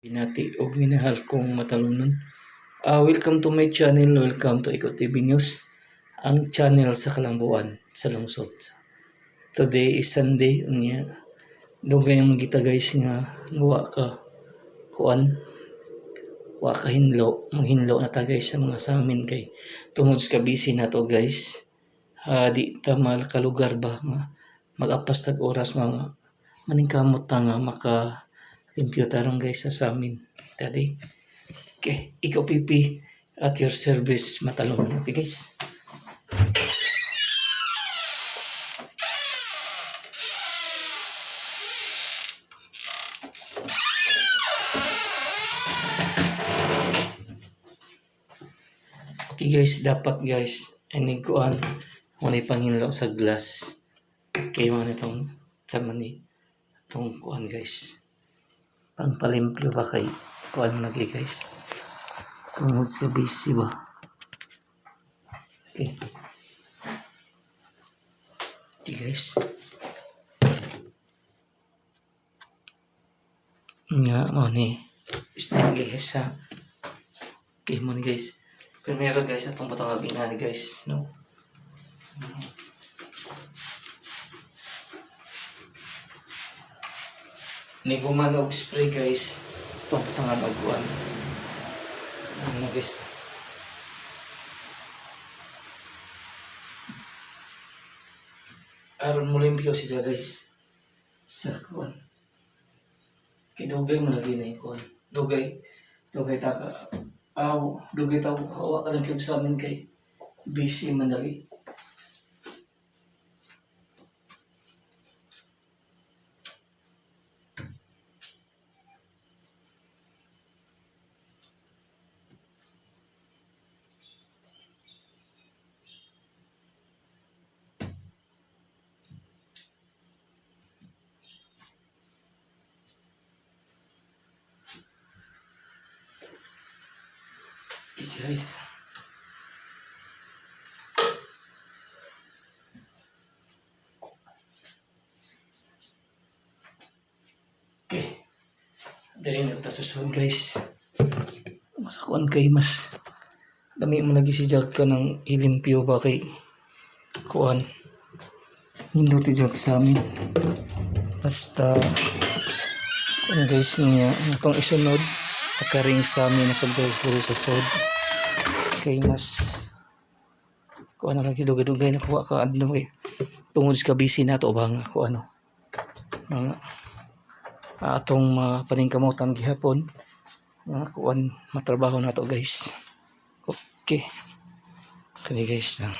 Binati og minahal kong matalunon. Welcome to my channel, welcome to Iko TV News, ang channel sa Kalambuan sa lungsod. Today is Sunday, unya. Dugay man kita, guys, nga wa ka kuan, wa ka hinlo, maghinlo na ta, guys, sa mga samin kay tungod sa busy na to, guys. Di ta makalugar ba nga mag-apas tag oras, mga maningkamot ta nga maka limpyo tarong, guys, sa samin. Tadi. Okay, ikaw PP at your service, matalon. Okay, guys. Okay guys, dapat, guys, ini kuan mo ni panghinlo sa glass. Okay, mo itong tama ni itong kuan, guys. Pangpalimpyo ba kay kuan lagi, guys. Tungod sa busy ba. Okay. Okay, guys. Nga mo ni steam, guys, ha. Okay mo ni, guys. Primero, guys, atong butang ni, guys, no. Ni guman og spray, guys. Itong butangan og kuan. Ano, guys? Aron mo limpyo siya, guys. Sa kuan. Kay dugay mo lagi na yung kuan. Dugay. Dugay ta ka. Aw, dugay ta wa ka limpyo sa amin kay busy man lagi. Okay, guys. Okay. Dali na ta sa suod, guys. Mas kuan kay mas dami mo lagi si Jack ka ng ilimpyo ba kay kuan. Nindot ti Jack sa amin. Basta kuan, guys, niya itong isunod nakaring sa amin na pagdaguro sa sod. Kay mas kuan na lagi, dugay-dugay na kuha ka adlaw kay tungod sa busy na to ba nga ko ano mga atong mga paningkamutan gihapon nga kuan matrabaho na to, guys. Okay, kani, guys, na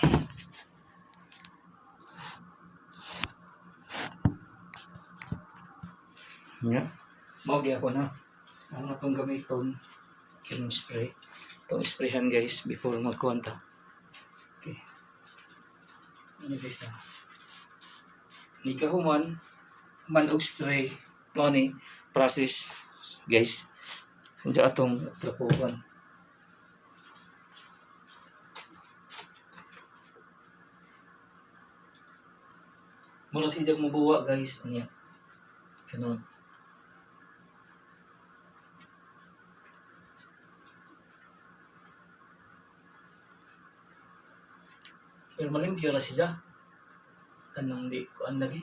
nya mao gyapon ha ang atong gamiton kining spray, itong sprayhan, guys, before magkuan ta. Okay, ano, guys, ha, ni kahuman man og spray mao ni process, guys, diya atong trapuhan. Mura si jag mobuwa, guys, unya kanon. Pero malimpyo ra siya kanang di kuan lagi.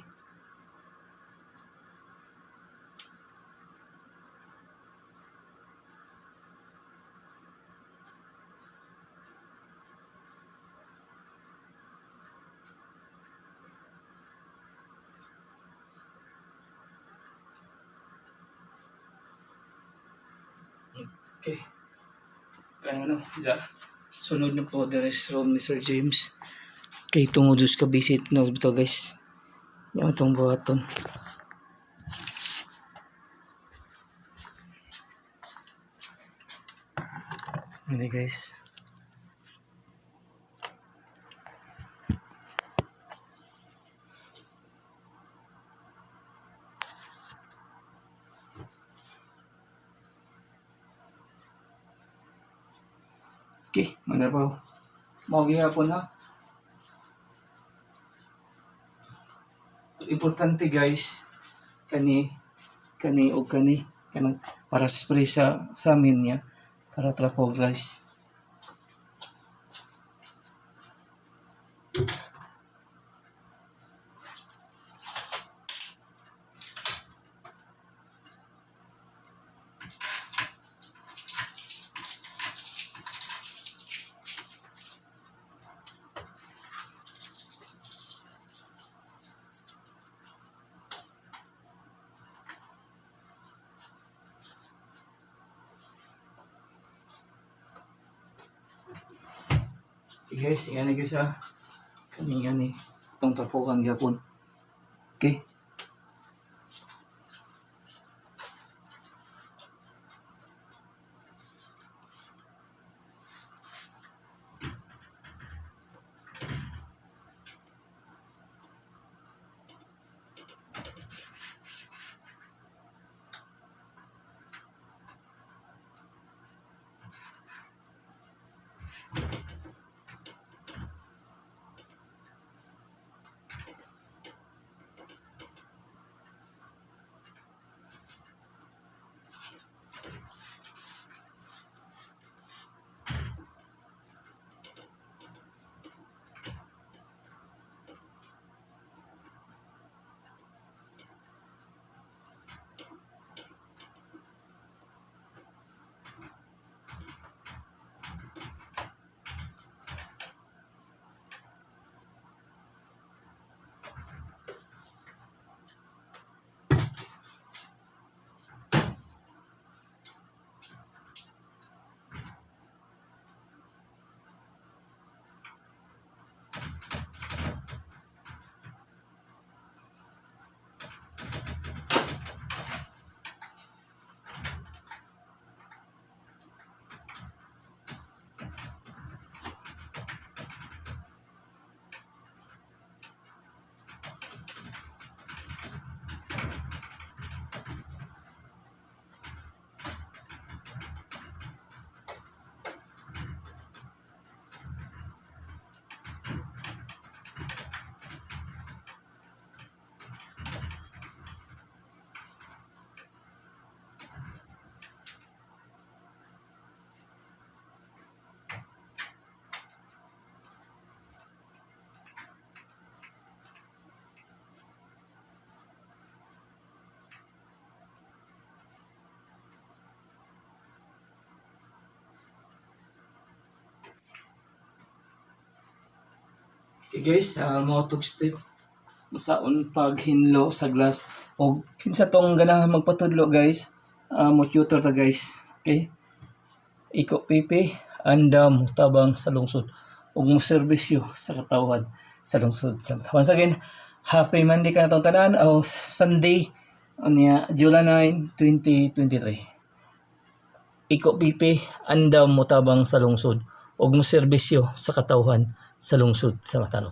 Okay, kaya ano ja sunod na po the room ni Sir James kay tungod ka visit na ito, guys, yung itong buhaton. Hindi, guys. Okay, manaraw. Mao gihapon ha. Importante, guys, kani, kani og kani. Kanang para spray sa amin niya para trapog, guys. Okay guys, yan guys ah. Kani yan eh. Itong trapokan gyapon. Okay. Okay guys, mga tug step saon paghinlo sa glass og kinsa tong ganahan magpatudlo, guys, mo tutor ta, guys. Okay, Iko Pipi, andam tabang sa lungsod ug mo serbisyo sa katawhan sa lungsod sa. Once again, happy Monday kanatong tanan o Sunday unya, July 9, 2023. Iko Pipi, andam mo tabang sa lungsod ug mo serbisyo sa katawhan sa lungsod sa Matalom.